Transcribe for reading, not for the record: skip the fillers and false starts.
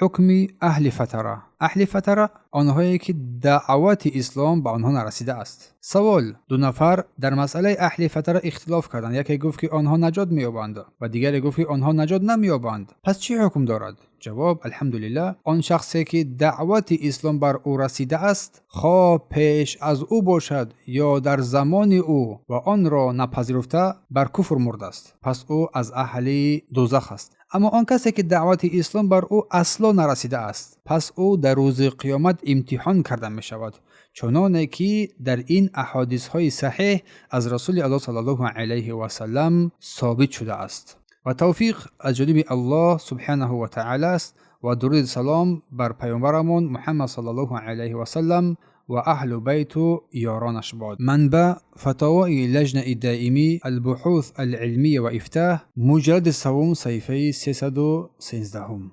Ҳукми аҳли фатара. Аҳли фатара онҳое ки даъвати ислом ба онҳо нарасидааст. Савол: ду нафар дар масъалаи аҳли фатара ихтилоф карданд. Яке гуфт, ки онҳо наҷот меёбанд, ва дигаре гуфт, ки онҳо наҷот намеёбанд. Пас чӣ ҳукм дорад? Ҷавоб: алҳамдулиллаҳ, он шахсе ки даъвати ислом бар ӯ расидааст, хоҳ пеш аз ӯ бошад ё дар замони ӯ, ва онро напазируфта бар куфр мурдааст, пас ӯ аз аҳли дӯзах аст. Аммо он касе ки даъвати ислом бар ӯ асло нарасидааст, пас ӯ дар рӯзи қиёмат имтиҳон карда мешавад, чуноне ки дар ин аҳодисҳои саҳеҳ аз Расули Аллоҳ саллаллоҳу алайҳи васаллам собит шудааст. Ва тавфиқ аз ҷониби Аллоҳ субҳанаҳу ва таъала аст. Ва дуруди салом бар паёмбарамон Муҳаммад саллаллоҳу алайҳи васаллам ва аҳлу байту ёронаш бод. Манбаъ: Фатовои Лаҷнаи доимӣ албуҳус алилмия ва ифтаҳ, муҷаллади саввум, саҳифаи 313-ум.